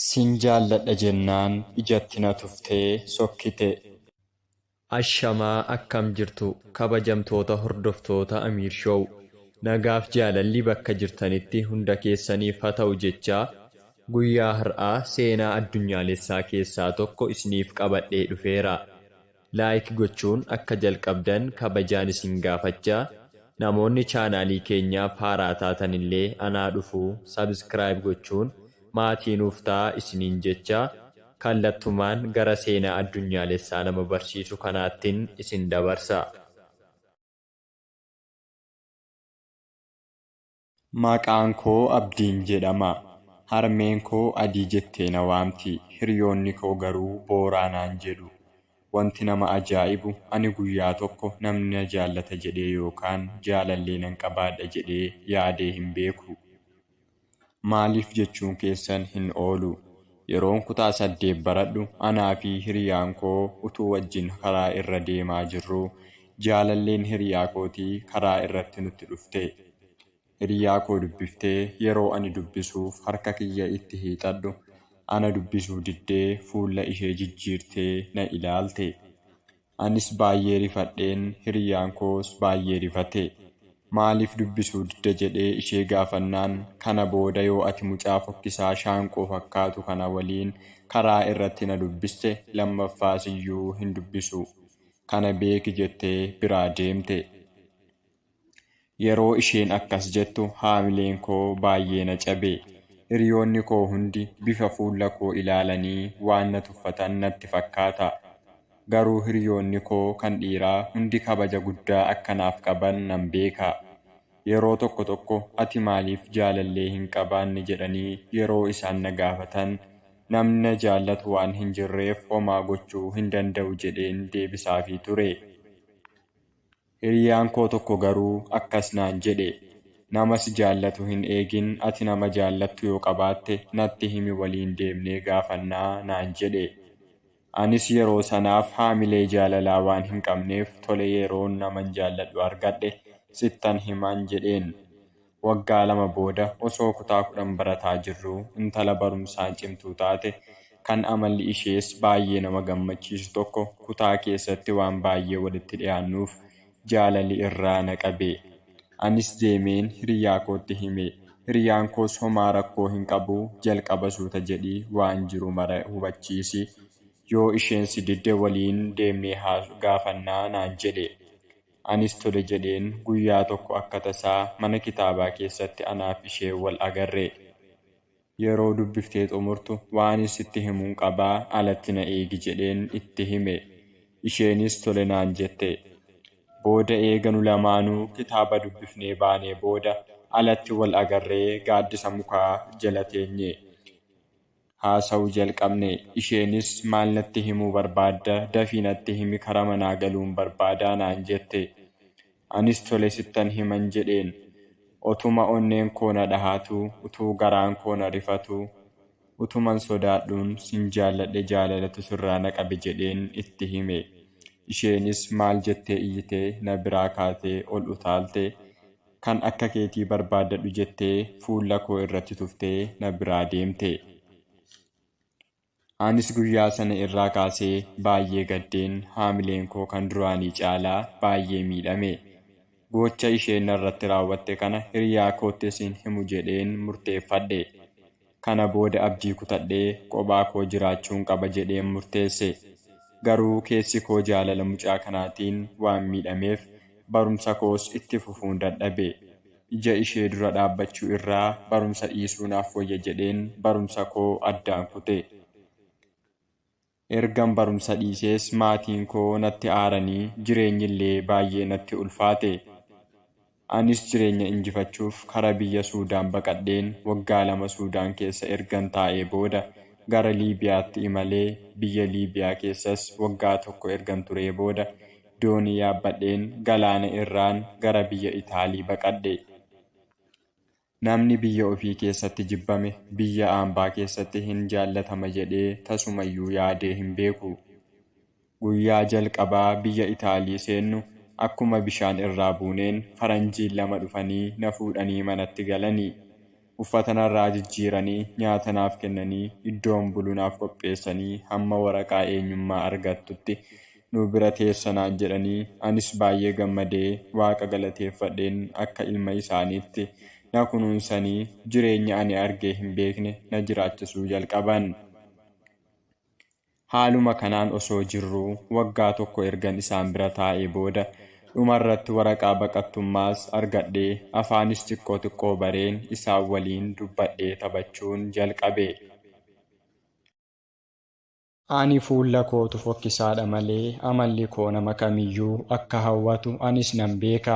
Sin jaalladha jennaan ijatti na tuftee sokkite. Ashamaa akkam jirtu kabajamtoota hordoftoota Amiir Show, nagaaf jaalalli bakka jirtanitti hunda keessaniif ha ta'u jechaa, guyyaa har'aa seenaa addunyaalessaa keessaa tokko isiniif qabadhee dhufeera. Like gochuun akka jalqabdan kabajaan isin gaafachaa, namoonni chaanaalii keenyaaf haaraa taatanillee anaa dhufu subscribe gochuun maatii nuuf ta'aa isiniin jechaa, kallattumaan gara seenaa addunyaalessaa nama barsiisu kanaattin isin dabarsa. Maqaan koo Abdiin jedhama. Harmeen koo Adii jettee na waamti. Hiriyoonni koo garuu Booraa naan jedhu. Wanti nama ajaa'ibu ani guyyaa tokko namni na jaallata jedhee yookaan jaalallee nan qabaadha jedhee yaadee hin beeku. Maaliif jechuun keessan hin oolu. Yeroon kutaa 8 baradhu anaa fi hiriyaan koo utuu wajjin karaa irra deemaa jirruu jaalalleen hiriyaa kootii karaa irratti nutti dhufte. Hiriyaa koo dubbiftee yeroo ani dubbisuuf harka kiyya itti hiixadhu ana dubbisuu diddee fuulla ishee jijjiirtee na ilaalte. Anis baay'ee rifadheen hiriyaan koos baay'ee rifate. Maaliif dubbisuu didde jedhee ishee gaafannaan kana booda yoo ati mucaa fokkisaa shaanqoo fakkaatu kana waliin karaa irratti na dubbiste lammaffaa siyyuu hin dubbisu. Kana beeki jettee biraa deemte. Yeroo isheen akkas jettu haamileen koo baay'ee na cabe. Hiriyoonni koo hundi bifa fuula koo ilaalanii waan na tuffatan natti fakkaata. Garuu hiriyoonni koo kan dhiiraa hundi kabaja guddaa akka naaf qaban nan beeka. Yeroo tokko tokko ati maaliif jaalallee hin qabaanne jedhanii yeroo isaan na gaafatan namni na jaallatu waan hin jirreef homaa gochuu hin danda'u jedheen deebisaafii ture. Hiriyaan koo tokko garuu akkas naan jedhe, Nama si jaallatu hin eegin ati nama jaallattu yoo qabaatte natti himi waliin deemnee gaafannaa naan jedhe. Anis yeroo sanaaf haamilee jaalalaa waan hin qabneef tole yeroon naman jaalladhu argadhe sittan himan jedheen. Waggaa 2 booda osoo kutaa 10 barataa jirruu intala barumsaan cimtuu taate kan amalli ishees baay'ee nama gammachiisu tokko kutaa keessatti waan baay'ee walitti dhiyaannuuf jaalali irraa na qabe. Anis deemeen hiriyaa kootti hime. Hiriyaan koos homaa rakkoo hin qabu jalqaba suuta jedhii waan jiru mara hubachiisi yoo isheen si didde waliin deemnee haa gaafannaa naan jedhe. Anis tole jedheen guyyaa tokko akka tasaa mana kitaabaa keessatti anaaf isheen wal agarre. Yeroo dubbiftee xumurtu waanin sitti himun qabaa alatti na eegi jedheen itti hime. Isheenis tole naan jette. Booda eega nu lamaanuu kitaaba dubbifnee baanee booda alatti wal agarree gaaddisa mukaa jala teenye. Haasa'uu jalqabne. Isheenis maal natti himuu barbaadda dafii natti himi kara manaa galuun barbaadaa naan jette. Anis tole sittan himan jedheen. Otuma onneen koo na dhahatuu, utuu garaan koo na rifatuu, utuman sodaadhuun sin jaalladhe jaalalatu sirraa na qabe jedheen itti hime. Isheenis maal jettee iyyitee na biraa kaatee ol utaalte. Kan akka keetii barbaaddadhu jettee fuulla koo irratti tuftee na biraa deemte. Anis guyyaa sana irraa kaasee baay'ee gaddeen haamileen koo kan duraanii caalaa baay'ee miidhame. Gocha isheen narratti raawwatte kana hiriyaa koottis hin himu jedheen murteeffadhe. Kana booda abdii kutadhee qophaa koo jiraachuun qaba jedheen murteesse. Garuu keessi koo jaalala mucaa kanaatiin waan miidhameef barumsa koos itti fufuun dadhabe. Ija ishee dura dhaabbachuu irraa barumsa dhiisuu naaf wayya jedheen barumsa koo addaan kute. Ergan barumsa dhiisees maatiin koo natti aaranii jireenyillee baay'ee natti ulfaate. Anis jireenya injifachuuf kara biyya Suudaan baqadheen waggaa 2 Suudaan keessa ergan taa'ee booda gara Liibiyaatti imalee biyya Liibiyaa keessas waggaa tokko ergan turee booda doonii yaabbadheen galaana irraan gara biyya Itaalii baqadhe. Namni biyya ofii keessatti jibbame biyya ambaa keessatti hin jaallatama jedhee tasumayyuu yaadee hin beeku. Guyyaa jalqabaa biyya Itaalii seennu akkuma bishaan irraa buuneen faranjiin lama dhufanii na fuudhanii manatti galani. Uffata narraa jijjiiranii, nyaata naaf kennanii, iddoon bulu naaf qopheessanii hamma waraqaa eenyummaa argattutti nu bira teessa naan jedhanii anis baay'ee gammadee Waaqa galateeffadheen akka ilma isaaniitti na kunuunsanii jireenya ani argee hin beekne na jiraachisuu jalqaban. Haaluma kanaan osoo jirruu waggaa tokko ergan isaan bira taa'ee booda dhumarratti waraqaa baqattummaas argadhee afaanis xiqqoo xiqqoo bareen isaan waliin dubbadhee taphachuun jalqabe. Ani fuula kootu fokkisaadha malee amalli koo nama kamiyyuu akka hawwatu anis nan beeka.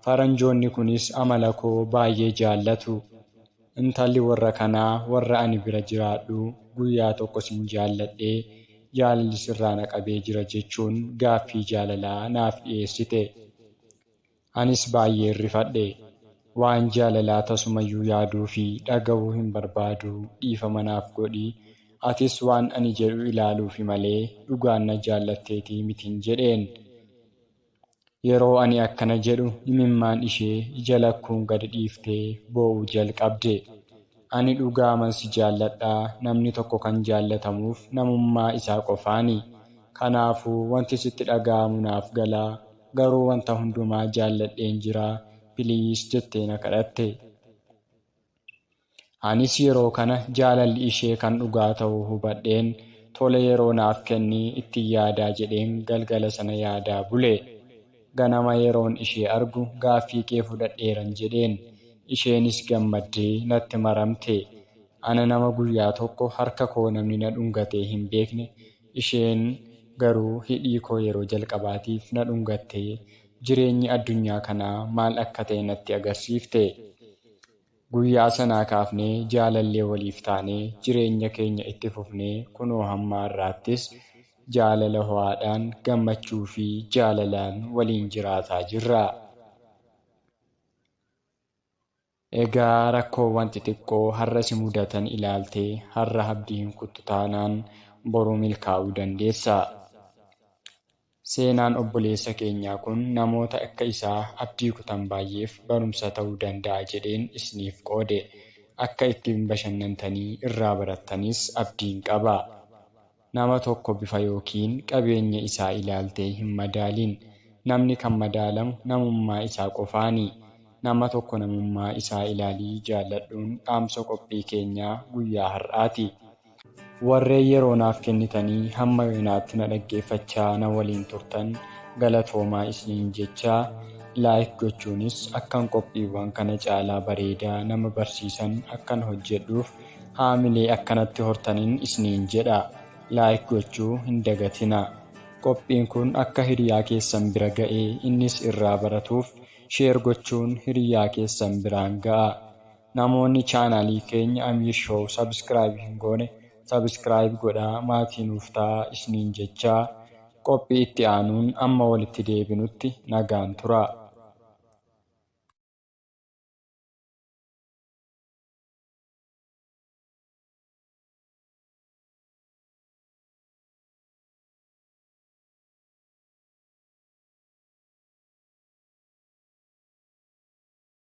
Faranjoonni kunis amala koo baay'ee jaallatu. Intalli warra kanaa warra ani bira jiraadhuu guyyaa tokko sin jaalladhee jaalalli sirraa na qabee jira jechuun gaaffii jaalalaa naaf dhiyeessite. Anis baay'een rifadhe. Waan jaalalaa tasumayyuu yaaduu fi dhagahuu hin barbaadu dhiifama naaf godhi atis waan ani jedhu ilaaluufi malee dhugaan na jaallatteetii mitin jedheen. Yeroo ani akkana jedhu imimmaan ishee ija lakkuun gadi dhiiftee boo'uu jalqabde. Ani dhugaaman si jaalladha, namni tokko kan jaallatamuuf namummaa isaa qofaani. Kanaafuu wanti sitti dhaga'amu naaf gala, garuu wanta hundumaa jaalladheen jira, please jettee na kadhatte. Anis yeroo kana jaalalli ishee kan dhugaa ta'uu hubadheen tole yeroo naaf kenni ittin yaadaa jedheen galgala sana yaadaa bule. Ganama yeroon ishee argu gaaffii kee fudhadheeran jedheen. Isheenis gammaddee natti maramte. Ana nama guyyaa tokko harka koo namni na dhungatee hin beekne isheen garuu hidhii koo yeroo jalqabaatiif na dhungattee jireenyi addunyaa kanaa maal akka ta'e natti agarsiifte. Guyyaa sanaa kaafnee jaalallee waliif taanee jireenya keenya itti fufnee kunoo hamma har'aattis jaalala ho'aadhaan, gammachuu fi jaalalaan waliin jiraataa jirra. Egaa rakkoowwan xixiqqoo har'a si mudatan ilaaltee har'a abdii hin kuttu taanaan boru milkaa'uu dandeessa. Seenaan obboleessa keenyaa kun namoota akka isaa abdii kutan baay'eef barumsa ta'uu danda'a jedheen isiniif qoode. Akka ittiin bashannantanii irraa barattanis abdiin qaba. Nama tokko bifa yookiin qabeenya isaa ilaaltee hin madaalin. Namni kan madaalamu namummaa isaa qofaani. Nama tokko namummaa isaa ilaalii jaalladhuun dhaamsa qophii keenyaa guyyaa har'aati. Warreen yeroo naaf kennitanii hamma yoonaatti na dhaggeeffachaa na waliin turtan galatoomaa isiniin jechaa like gochuunis akkan qophiiwwan kana caalaa bareedaa nama barsiisan akkan hojjedhuuf haamilee akka natti hortanin isiniin jedha. Like gochuu hin dagatinaa. Qophiin kun akka hiriyaa keessan bira ga'ee innis irraa baratuuf share gochuun hiriyaa keessan biraan ga'aa. Namoonni channel keenya Amiir Show subscribe hin goone subscribe godhaa maatii nuuf ta'aa isiniin jechaa qophii itti aanuun amma walitti deebinutti nagaan turaa.